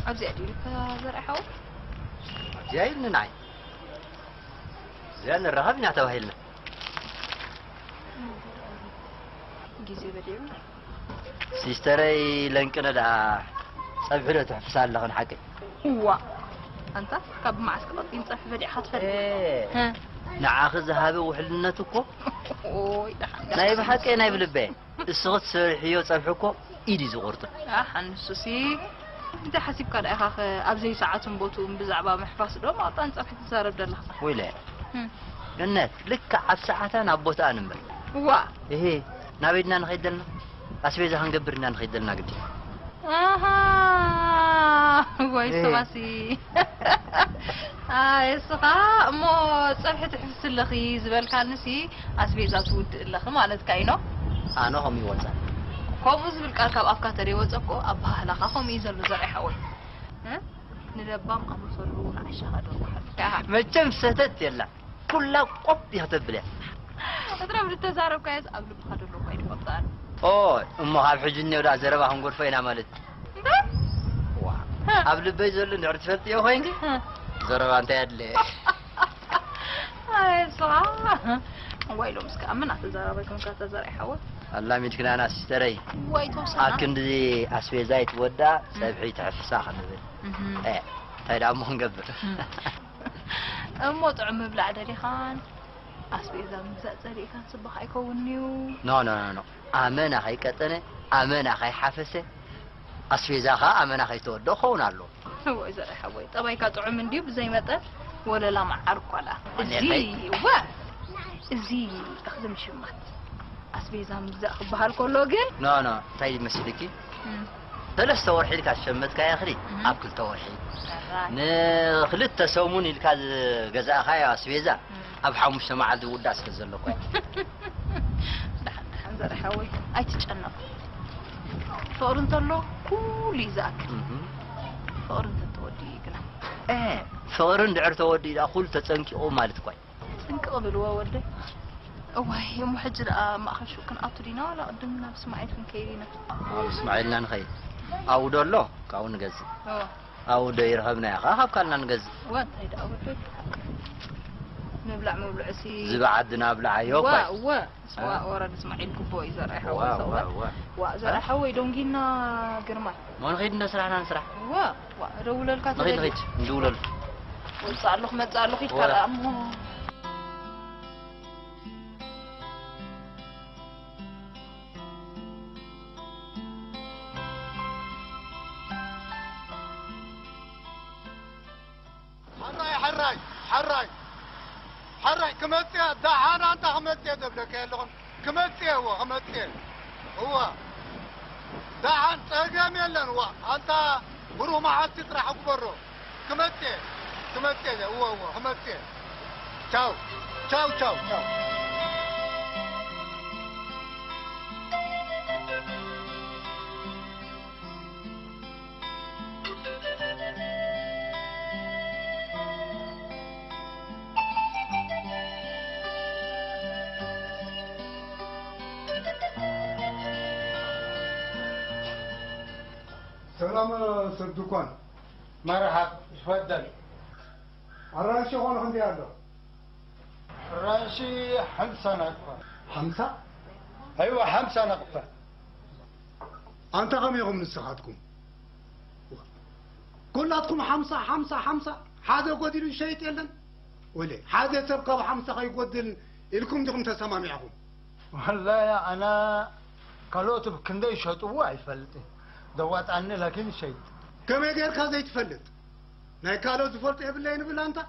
ኣብዚኣ ድዩ ልካ ዘርኣይ ሓወይ? ኣብዚኣ ኢልኒ ንዓይ። እዚኣ ንራኸብ ኢና ተባሂልና። ግዜ በዲዑ። ሲስተረይ ለንቅነ ደኣ ጸብሒ ዶ ትሕፍሳ ኣለኽን ሓቂ? እዋ ኣንታ ካብ መዓስ ክቐጢን ጸብሒ በዲዕካ ትፈልጥ? ንዓኺ ዝሃበ ውሕልነት እኮ ናይ ብሓቂ ናይ ብልበ እስኺ ትሰርሕዮ ጸብሒ እኮ ኢድ እዩ ዝቑርጥ። ኣሕ ኣንሱሲ እንታይ ሓሲብካ ደኣ ኢኻ ኣብ ዘይሰዓቱን ቦትኡን ብዛዕባ ምሕፋስ ዶ ማውጣን ጸብሒ ትዛረብ ዘለኻ? ወይለ ገነት ልክዕ ኣብ ሰዓታ ናብ ቦትኣ ንንበር። እዋ እሄ ናበይ ድና ንኸይድ ዘለና? ኣስቤዛ ክንገብር ድና ንኸይድ ዘለና ግዲ። ኣሃ ወይ ሰባሲ ኣይ እስኻ እሞ ጸብሒ ትሕፍስ ኣለኺ ዝበልካንሲ ኣስቤዛ ትውድእ ኣለኺ ማለትካ እዩ ኖ? ኣነ ከምኡ ይወጻ። ከምኡ ዝብል ቃል ካብ ኣፍካ ተደይወጸ እኮ ኣበሃህላኻ ከምኡ እዩ ዘሎ ዘርኣይ ሓወይ። እ? ንለባም ኣምልኸሉ ንዓሻኻ ዶ በሃል። መቸም ሰተት የላ ኩላ ቆብ ይኽተብል እያ። እትረብ ዝተዛረብካዮስ ኣብ ልብኻ ዘሎ እኳ ይድፈጣል። ኦ እሞ ካብ ሕጂ እኒኦ ደኣ ዘረባ ክንጎድፎ ኢና ማለት እዩ። ዋ ኣብ ልበይ ዘሎ እንድሕር ትፈልጥዮ ኮይንኪ ዘረባ እንታይ ኣድለ። ኣይ ስኻ ዋይ ሎም እስከ ኣምን ኣተዛራባይ ከምካ ተዘርኣይ ሓወት ኣላሚድክናና ሲስተረይ ዋይ ተወሰና ኣብ ክንዲ ኣስቤዛ ይትወዳ ጸብሒ ትሕፍሳ ክንብል እ እንታይ ደኣ እሞ ክንገብር እሞ ጥዑም ምብላዕ ደሊኻን ኣስቤዛ ምግዛእ ጸሊእካን ጽባቕ ኣይከውንን'ዩ። ኖ ኖ ኖ ኖ ኣመና ከይቀጠነ ኣመና ከይሓፈሰ ኣስቤዛ ከኣ ኣመና ከይተወድኦ ክኸውን ኣለዎ። እዋይ ዘርኣይ ሓወይ ጠባይካ ጥዑም እንድዩ ብዘይ መጠን ወለላ መዓር እኳ ደኣ። እዚ እወ እዚ እኽሊ ምሽማት ኣስቤዛ ምግዛእ ክበሃል ከሎ ግን ኖ ኖ እንታይ ይመስልኪ እም፣ ሰለስተ ወርሒ ኢልካ ዝሸመትካዮ እኽሊ እም። ኣብ ክልተ ወርሒ ኣራ ንክልተ ሰሙን ኢልካ ዝገዛእካዮ ኣስቤዛ ኣብ ሓሙሽተ መዓልቲ ውዳእ ስለ ዘሎ እኮ እዩ። ደሓን ደሓን ዘርኣይ ሓወይ ኣይትጨነቕ። ፍቕሪ እንተሎ ኩሉ እዩ ዝኣክል። እህ። ፍቕሪ እንተተወዲኡ እዩ ግና። እ፣ ፍቕሪ እንድሕር ተወዲኡ ደኣ ኩሉ ተጸንቂቑ ማለት እኮ እዩ። ጽንቅቕ በልዎ ወደይ። እዋይ እሞ ሕጂ ደኣ ማእኸል ሹቕ ክንኣቱ ዲና ዋላ ቅድም ናብ እስማዒል ክንከይድ ኢና? ኣብ እስማዒልና ንኸይድ። ኣብኡ ዶ ኣሎ? ካብኡ ንገዝእ። እወ። ኣብኡ ዶ ይረኸብናዮ ኸዓ ካብ ካልና ንገዝእ። እወ እንታይ ደኣ ወደይ ብሓቂ። ምብላዕ ምብልዑሲ። ዝብዓት ድና ኣብልዓዮ እወ እኳ እዩ። እወ። ስዋ ወረድ እስማዒል ግቦ እዩ ዘርኣይ ሓወይ ሰውበት። ዋ ዘርኣይ ሓወይ ዶንጊና ግርማይ። ሞ ንኸይድ እንዶ ስራሕና ንስራሕ። ዋ ዋ እደውለልካ ንኸይድ ተደልዩ። ንኸይድ ንድውለሉ። ወምፅእ ኣለኹ መፅእ ኣለኹ ኢልካ ዋ። ደኣ እሞ። ሕራይ ሕራይ ሕራይ ሕራይ ክመጽእ እየ፣ ደሓን ኣንታ ክመጽእ እየ ዘብለካ የለኹን። ክመጽእ እየ፣ እወ ክመጽእ እየ። እወ ደሓን ጸገም የለን። እወ ኣንታ ብሩህ መዓልቲ ጥራሕ ግበሮ። ክመጽእ እየ፣ ክመጽእ እየ፣ እወ እወ ክመጽእ እየ። ቻው ቻው ቻው ቻው። ሰላም ሰብ ድኳን። መርሓብ፣ ይፈደል። ኣራንሺ ኾነ ክንደይ ኣሎ? ኣራንሺ ሓምሳ ናቅፋ። ሓምሳ? ኣይዋ ሓምሳ ናቅፋ። ኣንታ ከመይ ኢኹም ንስኻትኩም? ኩላትኩም ሓምሳ ሓምሳ ሓምሳ ሓደ ጎዲሉ ይሸይጥ የለን? ወለ ሓደ ሰብ ካብ ሓምሳ ከይጎድል ኢልኩም ዲኹም ተሰማሚዕኹም? ወላሂ ኣነ ካልኦት ብክንደይ ይሸጥዎ ኣይፈልጥን። ዘዋጣኒ ላኪን ይሸይጥ። ከመይ ጌርካ ዘይትፈልጥ? ናይ ካልኦት ዝፈልጦ የብለይን ብል ኣንታ?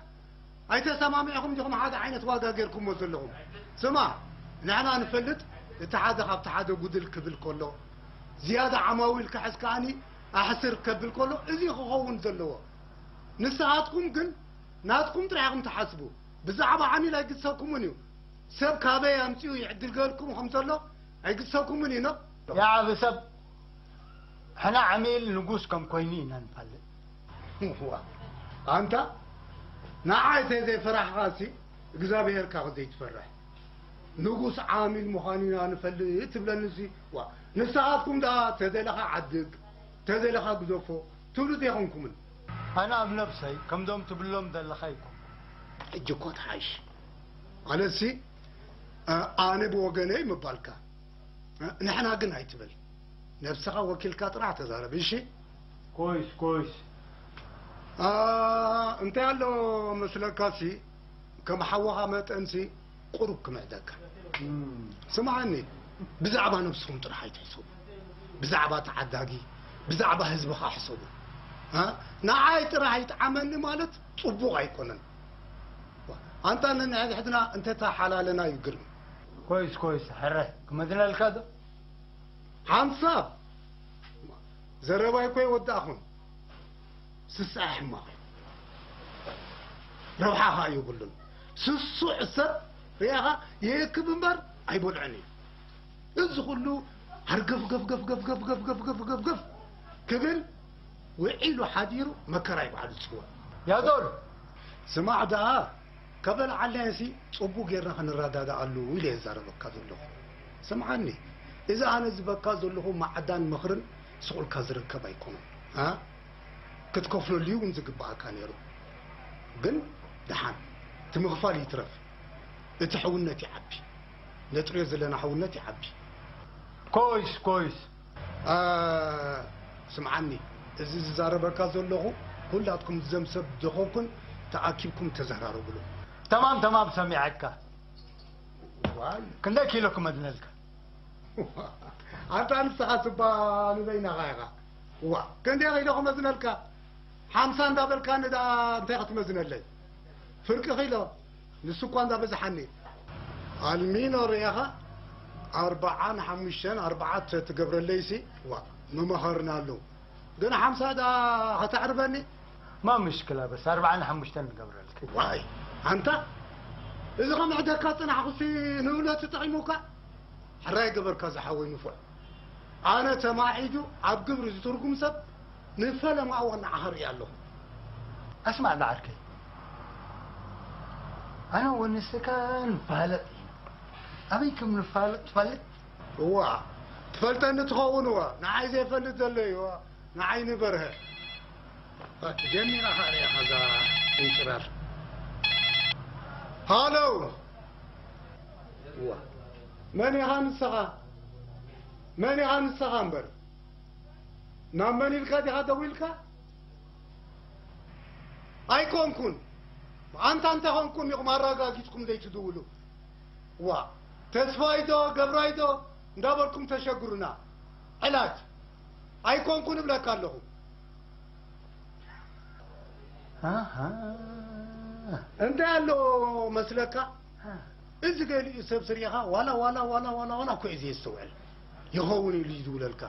ኣይተሰማሚዕኹም ዲኹም ሓደ ዓይነት ዋጋ ጌርኩሞ ዘለኹም? ስማዕ፣ ንሕና ንፈልጥ እቲ ሓደ ካብቲ ሓደ ጉድል ክብል ከሎ፣ ዝያዳ ዓማዊል ክሕዝ ከኣኒ ኣሕስር ከብል ከሎ፣ እዚ ክኸውን ዘለዎ። ንስኻትኩም ግን ናትኩም ጥራሕ ኢኹም ትሓስቡ። ብዛዕባ ዓሚል ኣይግድሰኩምን እዩ። ሰብ ካበይ ኣምጺኡ ይዕድል ገልኩም ከም ዘሎ ኣይግድሰኩምን እዩ። ኖ። የዓቢ ሰብ ሕና ዓሚል ንጉስ ከም ኮይኑ ኢና ንፈልጥ። ዋ፣ ኣንታ ንዓይ ተዘይፈራሕኻሲ እግዚኣብሄርካ ዘይትፈርሕ። ንጉስ ዓሚል ምዃኑ ኢና ንፈልጥ ትብለንሲ፣ ዋ፣ ንስኻትኩም ደኣ ተደለኻ ዓድግ፣ ተደለኻ ግደፎ፣ ትብሉ ዘይኮንኩምን። ኣነ ኣብ ነብሰይ ከምዞም ትብሎም ዘለኻ ኣይኮንኩን። ሕጂ እኮ ትሓይሽ። ማለትሲ፣ እ፣ ኣነ ብወገነይ ምባልካ። እ፣ ንሕና ግን ኣይትበል። ነብስኻ ወኪልካ ጥራሕ ተዛረብ፣ እሺ? ኮይስ፣ ኮይስ። እ፣ እንታይ ኣሎ መስለካሲ፣ ከም ሓወኻ መጠንሲ ቁሩብ ክምዕደካ። እም። ስምዓኒ፣ ብዛዕባ ነብስኹም ጥራሕ ኣይትሕሰቡ። ብዛዕባ ተዓዳጊ፣ ብዛዕባ ህዝብኻ ሕሰቡ። እ፣ ንዓይ ጥራሕ ይጥዓመኒ ማለት ጽቡቕ ኣይኮነን። ኣንታ ነንሕድሕድና እንተተሓላለና እዩ ግርም። ኮይስ፣ ኮይስ፣ ሕረ፣ ክመዝነልካ ዶ? ሓንሳብ ዘረባይ እኮ ይወዳእኹን። ስስዐ ሕማቕ እዩ። ረብሓ ኸኣ የብሉን። ስሱዕ ሰብ ርኢኻ የእክብ እምበር ኣይበልዕን እዩ። እዚ ኩሉ ሃርገፍ ገፍ ገፍ ገፍ ገፍ ገፍ ገፍ ገፍ ገፍ ገፍ ክብል ውዒሉ ሓዲሩ መከራ ይበዓሉ ዝጽውዕ። ያዞር! ስማዕ ደኣ፣ ከበልዓልናዮሲ ጽቡቕ ጌርና ክንረዳድኣሉ ኢለ እየ ዝዛረበካ ዘለኹ። ስምዓኒ፣ እዚ ኣነ ዝበካ ዘለኹ ማዕዳን ምኽርን ስቕ ኢልካ ዝርከብ ኣይኮነን። እ? ክትከፍለሉ እውን ዝግባኣካ ነይሩ። ግን ደሓን፣ እቲ ምኽፋል ይትረፍ፣ እቲ ሕውነት ይዓቢ። ነጥርዮ ዘለና ሕውነት ይዓቢ። ኮይስ፣ ኮይስ። እ፣ ስምዓኒ፣ እዚ ዝዛረበካ ዘለኹ፣ ኩላትኩም ዘም ሰብ ዝኾንኩን ተኣኪብኩም ተዘራረብሉ። ተማም፣ ተማም፣ ሰሚዐካ። ዋይ። ክንደይ ኪሎ ክመዝነልካ? ኣንታ ንስኻ ስባ ንበይናኻ ኢኻ። ዋ፣ ክንደይ ኪሎ ክመዝነልካ? ሓምሳ እንዳበልካኒ ደኣ እንታይ ክትመዝነለይ? ፍርቂ ኪሎ፣ ንሱ እኳ እንዳበዝሓኒ። ኣልሚኖ ርኢኻ፣ ኣርብዓን ሓሙሽተን፣ ኣርባዓተ ትገብረለይሲ፣ ዋ፣ ምመኸርና ኣለዉ። ግን ሓምሳ ደኣ ከተዕርበኒ? ማ ምሽክላ፣ በስ ኣርብዓን ሓሙሽተን ንገብረልክ። ዋይ፣ ኣንታ፣ እዚ ኸምዕደካ ጽናሕኩሲ ንብሎ ተጠቒሙካ? ሕራይ ገበርካ ዝሓወይ ንፉዕ። ኣነ ተማዒዱ ኣብ ግብሪ ዝትርጉም ሰብ ንፈለማ እዋን ንዓኻ ርኢ ኣለኹ። ኣስማዕ ዶ ዓርከይ፣ ኣነ ወንስካ ንፋለጥ ኢና። ኣበይ ከም ንፋለጥ ትፈልጥ? እዋ፣ ትፈልጠኒ ትኸውን እዋ፣ ንዓይ ዘይፈልጥ ዘሎ እዩ እዋ፣ ንዓይ ንበርሀ። ጀሚራ ኸኣ ርኢኻ እዛ ቅንጭራር። ሃሎ! እዋ፣ መን ኢኻ ንስኻ? መን ኢኻ ንስኻ እምበር? ናብ መን ኢልካ ዲኻ ደዊልካ? ኣይኮንኩን። ኣንታ እንተኾንኩም ኢኹም ኣረጋጊጽኩም ዘይትድውሉ። ዋ፣ ተስፋይ ዶ፣ ገብራይ ዶ እንዳበልኩም ተሸግሩና። ዕላጅ። ኣይኮንኩን እብለካ ኣለኹ። ኣሃ። እንታይ ኣሎ መስለካ? ሃ። እዚ ገሊኡ ሰብ ስሪኻ ዋላ፣ ዋላ፣ ዋላ፣ ዋላ፣ ዋላ እኮ እዩ ዘየስተውዕል። ይኸውን ኢሉ እዩ ዝብለልካ።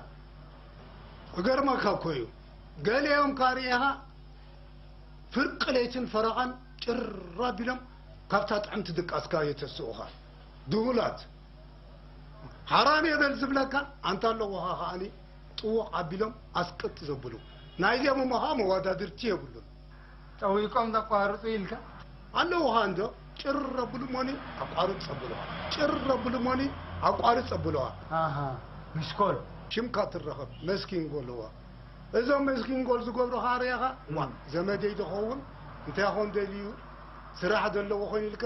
ክገርመካ እኮ እዩ። ገሊኦም ካርኢኻ ፍርቂ ለይትን ፈረቓን ጭር ኣቢሎም ካብታ ጥዕምቲ ድቃስካ የተስኡኻ። ድሁላት። ሓራም የበል ዝብለካ ኣንታ ኣለዎኻ ከኣኒ ጥውቕ ኣቢሎም ኣስቅጥ ዘብሉ። ናይዚኦም እሞ ኸኣ መወዳድርቲ የብሉን። ጠዊቆም ዘቋርጹ ኢልካ? ኣለዉኻ እንዶ፣ ጭር ኣብሉ እሞኒ ኣቋርጽ ኣብሉኻ። ጭር ኣብሉ እሞኒ ኣቋርጽ ኣብሉኻ። ኣሃ፣ ሚስኮል። ሽምካ ትረኸብ፣ መስኪን ጎል እዋ። እዞም መስኪን ጎል ዝገብሩኻ ርኢኻ? ዋ፣ እም። ዘመደይ ዝኸውን እንታይ ኾን ደልዩ? ስራሕ ዘለዎ ኾይኑ ኢልካ?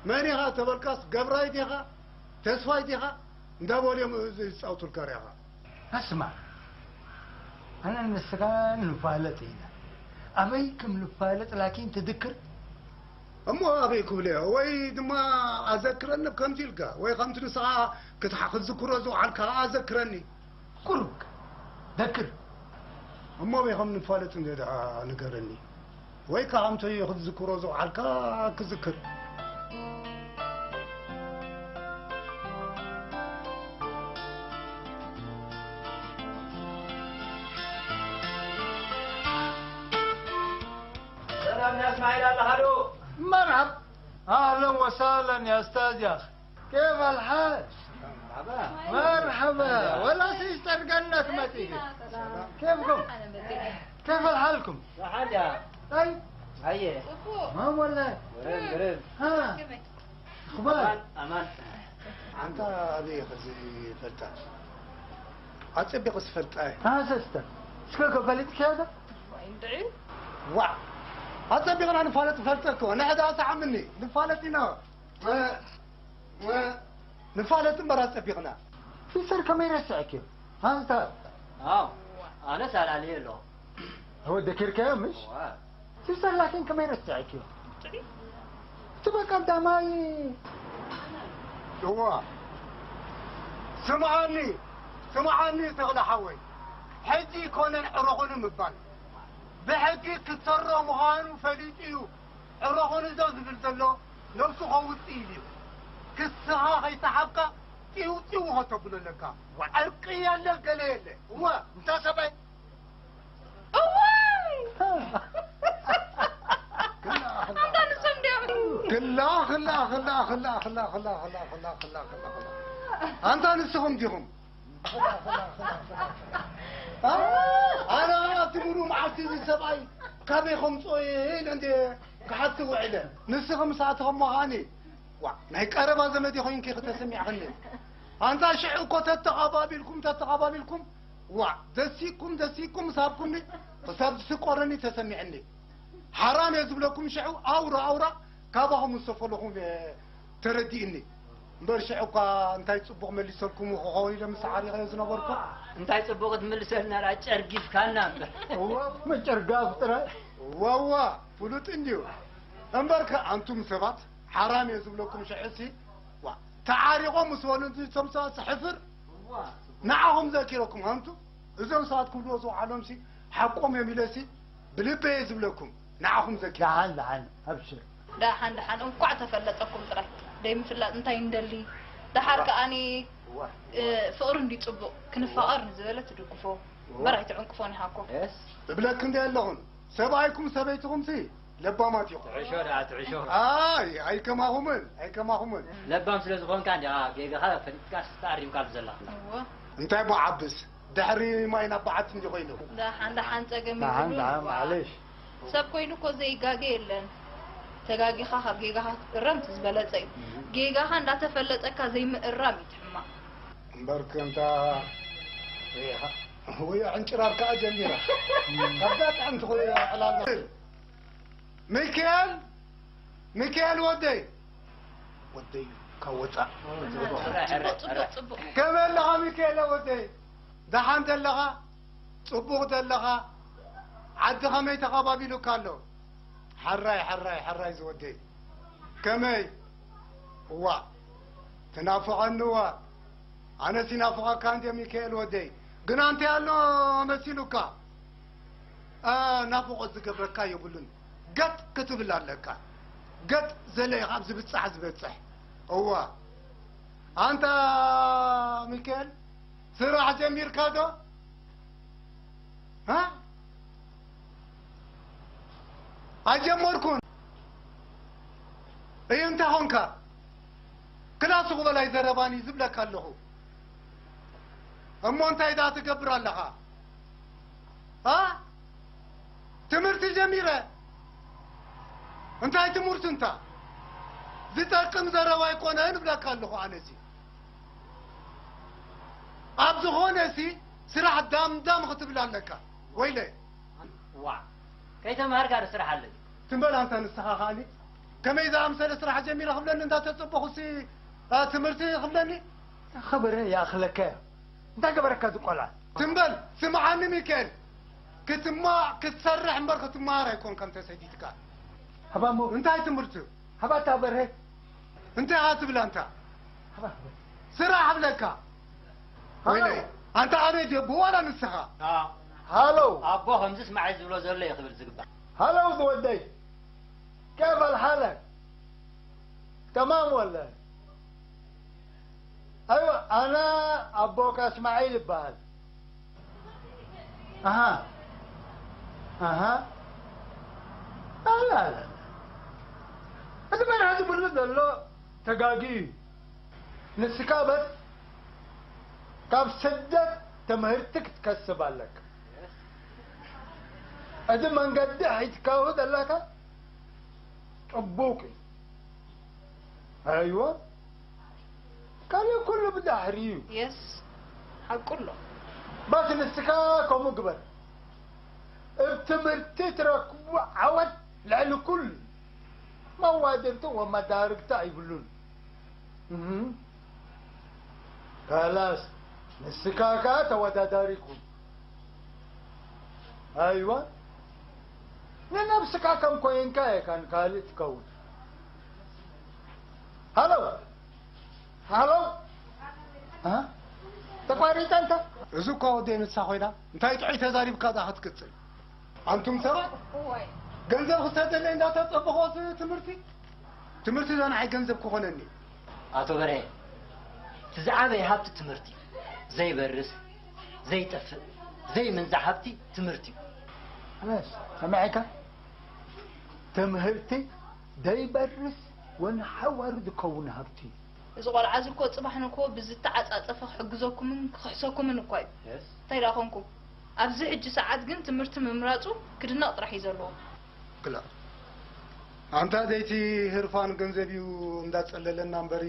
መን ኢኻ ተበልካስ፣ ገብራይ ዲኻ? ተስፋይ ዲኻ? እንዳበሉ እዮም እዚ ዝጻወቱልካ ርኢኻ። ኣስማዕ፣ ኣነ ንስኻ ንፋለጥ ኢና። ኣበይ ከም ንፋለጥ ላኪን ትድክር? እሞ ኣበይ ክብለዮ? ወይ ድማ ኣዘክረኒ ከምዚ ኢልካ፣ ወይ ከምቲ ንስኻ ክትሓ-፣ ክትዝክሮ ዝውዓልካ ኣዘክረኒ። ቁሩብ ደክር። እሞ ኣበይ ከም ንፋለጥ እንደ ደኣ ንገረኒ። ወይ ከኣ ከምቲ ክትዝክሮ ዝውዓልካ ክዝክር። ሰላም፣ ያ እስማዒል ኣለኻ ዶ? መርሓብ። ኣህለን ወሳህለን ያ እስታዝ፣ ያ ኣኺ። ኬፍ ኣልሓል? መርሓባ። መርሓባ። ወላ ሲስተር ገነት መጺኺ። ሰላም። ኬፍኩም? ኬፍ ኣልሓልኩም? ደሓን ድያ? ኣይ። ኣየ። ማም ወላሂ። ግርም፣ ግርም። ሃ። ኣኽባር? ኣማን፣ ኣማን። ኣንታ ኣበይ ኢኺ ዝፈልጣ? ኣጸቢቐ ዝፈልጣ እየ። ሃ፣ ሲስተር። እስከ ከፈሊጥክያ ዶ? እንድዒ ዋዕ ኣጸቢቕና ንፋለጥ። ፈልጠ እኮ ንሕዳ ሰዓምኒ ንፋለጥ ኢና። ንፋለጥ እምበር ኣጸቢቕና። ሲስተር ከመይ ረስዐክዮ? ኣንታ ኣው ኣነ ሳላልየ ኣለኹ። ወደ ኪርከዮ ምሽ? እዋ። ሲስተር ላኪን ከመይ ረስዐክዮ? እቲ በቀዳማይ እዋ። ስምዓኒ፣ ስምዓኒ ተኽለ ሓወይ። ሕጂ ይኮነን ዕረቑኒ ምባል። ብሕጊ ክትሰሮ ምዃኑ ፈሊጡ እዩ። ዕረቑኒ ዶ ዝብል ዘሎ ነብሱ ከውጽእ ኢሉ እዩ። ክስኻ ከይሰሓብካ ጢው ጢው ከተብሎ ኣለካ። ዕርቂ የለ ገለ የለ። እወ። እንታ ሰበይ እዋይ! ኣንታ ንሶም ድዮም? ክላ ክላ ክላ ክላ ክላ ክላ ክላ ክላ ክላ ክላ ክላ ክላ ኣንታ ንስኹም ዲኹም? ክላ ክላ ክላ ክላ ክላ። ኣ? ኣነ ኣብቲ ምሉእ መዓልቲ እዚ ሰብኣይ ካበይ ከምፅኦ እየ ኢለ እንደ ክሓስብ ውዕለ። ንስኺ ምስ ኣተኺ እሞ ከዓኒ ዋ ናይ ቀረባ ዘመድ ኮይንኪ ክተሰሚዕኽኒ። ኣንታ ሽዑ እኮ ተተቐባቢልኩም ተተቐባቢልኩም ዋ ደሲኩም ደሲኩም ምስ ሃብኩምኒ ክሳብ ዝስቆረኒ ተሰሚዕኒ። ሓራም እየ ዝብለኩም ሽዑ ኣውራ ኣውራ ካባኹም ዝሰፈለኹም እየ ተረዲእኒ። እምበር ሽዑ እኳ እንታይ ጽቡቕ መሊሰልኩም ክኸውን ኢለ ምስ ዓሪቐዮ ዝነበርኩ። እንታይ ጽቡቕ ትምልሰልና ደኣ ጨርጊፍካና እምበር። እወ መጨርጋፍ ጥራይ። እወ እወ ፍሉጥ እንድዩ። እምበርከ ኣንቱም ሰባት ሓራም እየ ዝብለኩም ሽዑሲ ዋ ተዓሪቖም ምስ በሉ እቶም ሰባት ሕፍር ንዓኹም ዘኪረኩም ኣንቱ እዞም ሰባት ክብልዎ ዝወዓሎምሲ ሓቆም እዮም ኢለሲ ብልበየ ዝብለኩም ንዓኹም ዘኪረ። ደሓን ደሓን ኣብሽር። ደሓን ደሓን እንኳዕ ተፈለጠኩም ጥራይ ደይ ምፍላጥ እንታይ እንደሊ ደሓር ከኣኒ ፍቕሪ እንዲ ጽቡቕ ክንፋቐር ንዝበለ ትድግፎ እምበር ኣይትዕንቅፎን ኢኻ እኮ። እብለኪ እንዲ ኣለኹን ሰብኣይኩም ሰበይትኹምሲ ለባማት ኢኹም። ትዕሾ ደኣ ትዕሾ። ኣይ ኣይከማኹምን ኣይከማኹምን። ለባም ስለ ዝኾንካ እንዲኻ ጌጋኻ ፈሊጥካስ ተኣሪምካሉ ዘለኻ። እወ። እንታይ ቦ ዓብስ ድሕሪ ማይ ናብ በዓቲ እንዲ ኮይኑ። ደሓን ደሓን ጸገም ደሓን የብሉን። ደሓን ዋ። ማዕለሽ። ሰብ ኮይኑ እኮ ዘይጋገ የለን። ተጋጊኻ ካብ ጌጋኻ ክትእረም እቲ ዝበለጸ እዩ። ጌጋኻ እንዳተፈለጠካ ዘይምእራም እዩ እቲ ሕማቕ። እምበር ከምታ ወይ ዕንጭራር ከኣ ጀሚራ። ካብዛ ጥዕምቲ ኮይኑ ዕላል ሚካኤል ሚካኤል ወደይ ወደይ ካብ ወፃእ ጽቡቕ ጽቡቕ ጽቡቕ። ከመይ ኣለኻ ሚካኤል ወደይ ደሓን ደለኻ ጽቡቕ ደለኻ ዓዲ ከመይ ተቐባቢሉካ ኣሎ? ሓራይ ሓራይ ሓራይ ዝወደይ ከመይ እዋ ትናፍቐኒ እዋ ኣነስ ይናፍቐካ እንድየ ሚካኤል ወደይ ግን ኣንታይ ኣሎ መሲሉካ ናፍቖት ዝገብረካ የብሉን ገጥ ክትብል ኣለካ ገጥ ዘለ ኢኻ ኣብ ዝብጻሕ ዝበጽሕ እዋ ኣንታ ሚካኤል ስራሕ ጀሚርካ ዶ ኣይጀመርኩን እዩ እንታይ ኾንካ ክላስ ቁበል ኣይዘረባን እዩ ዝብለካ ኣለኹ እሞ እንታይ ደኣ ትገብር ኣለኻ ትምህርቲ ጀሚረ እንታይ ትምህርቲ እንታ ዝጠቅም ዘረባ ኣይኮነን እብለካ ኣለኹ ኣነሲ ኣብ ዝኾነሲ ስራሕ ዳምዳም ክትብል ኣለካ ወይለ ዋ ከይተማሃርካ ዶ ስራሕ ኣለኒ ትንበል ኣንታ ንስኻ ከኣኒ ከመይ ዝኣምሰለ ስራሕ ጀሚረ ክብለኒ እንዳተጸበኹሲ ትምህርቲ ክብለኒ ክብሪ ይኣኽለካ እዩ እንታይ ገበረካ ዝቆልዓ ትንበል ስምዓኒ ሚካኤል ክትማዕ ክትሰርሕ እምበር ክትመሃር ኣይኮንካን ተሰዲድካ ሃባሞ እንታይ ትምህርቲ ሃባታ በርሀ እንታይ ኢኻ ትብል ኣንታ ስራሕ እብለካ ወይለይ ኣንታ ኣበይ ጀቡ ዋላ ንስኻ ሃሎ ኣቦ ከምዚ ስማዓይ ዝብሎ ዘሎ እዩ ክብል ዝግባእ ሃሎ ዝወደይ كيف الحالك تمام ولا أيوة أنا أبوك إسماعيل يبال أها أها لا لا لا እዚ መርሃ ዝብሉ ዘሎ ተጋጊ እዩ ንስካ በስ ካብ ስደት ትምህርቲ ክትከስብ ኣለካ እዚ መንገዲ ሒዝካዎ ዘለካ ጽቡቅ እዩ ኣይወ ካልእ ኩሉ ብዳሕሪ እዩ የስ ሓቁ ኣሎ በስ ንስካ ከምኡ ግበር እብ ትምህርቲ ትረክቡ ዓወት ልዕሊ ኩሉ። መዋድርቲ ወመዳርግቲ ኣይብሉን። እህ። ካላስ፣ ንስካ ከኣ ተወዳዳሪ ኩን። ኣይዋ፣ ንነብስካ ከም ኮይንካ ኢካ ንካልእ ትከውን። ሃሎ፣ ሃሎ። እ? ተቋሪጸ እንተ? እዚ እኮ ወደይ ንሳ ኮይና፣ እንታይ ጥዑይ ተዛሪብካ እዛ ክትቅጽል? ኣንቱም ሰባት፣ እዋይ። ገንዘብ ክሰደለይ እንዳተጸበኹ እዚ ትምህርቲ፣ ትምህርቲ ዶ ንዓይ ገንዘብ ክኾነኒ? ኣቶ በርሀ፣ እቲ ዝዓበየ ሃብቲ ትምህርቲ እዩ። ዘይበርስ፣ ዘይጠፍእ፣ ዘይምንዛዕ ሃብቲ ትምህርቲ እዩ። ኣነስ፣ ሰሚዕካ? ትምህርቲ ዘይበርስ ወንሓዋሩ ዝከውን ሃብቲ እዩ። እዚ ቆልዓ እዚ እኮ ጽባሕ ንግሆ ብዝተዓጻጸፈ ክሕግዘኩምን ክኽሕሰኩምን እኳ እዩ። የስ። እንታይ ደኣ ኾንኩም? ኣብዚ ሕጂ ሰዓት ግን ትምህርቲ ምምራጹ ክድነቕ ጥራሕ እዩ ዘለዎ። ክላ ኣንታ ዘይቲ ህርፋን ገንዘብ እዩ እንዳጸለለና እምበሪ፣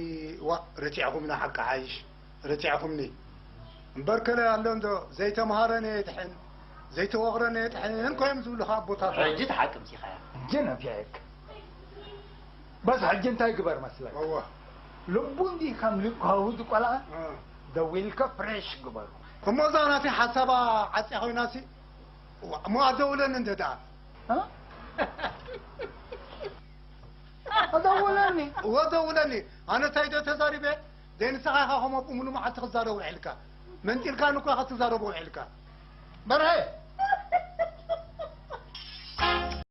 ዋ፣ ረቲዕኹምና ሓቂ ሓይሽ፣ ረቲዕኹምኒ። እምበር ከለ ኣሎ እንዶ ዘይተምሃረን የድሕን፣ ዘይተወቕረን የድሕን ኮይም ዝብሉኻ ኣቦታት። ሕጂ ተሓቅምቲ ኢኻ። ሕጂ ነፊዐክ። በስ ሕጂ እንታይ ግበር መስለክ? እወ። ልቡ እንዲ ከም ልካሁ ዝቆልዓ እ። ደዊልካ ፍሬሽ ግበሩ። እሞ እዛ ናተይ ሓሳባ ዓጽያ ኮይናሲ፣ እሞ ኣደውለኒ እንደ ደኣ። እ? ኣደውለኒ። እወ፣ ደውለኒ። ኣነ እንታይ ዶ ተዛሪበ? ደይ ንስኻ ኢኻ ከምኡ ብምሉ መዓልቲ ክዛረብ ውዒልካ። መንጢልካ ንኮ ኢኻ ትዛረብ ውዒልካ። በርሀ፣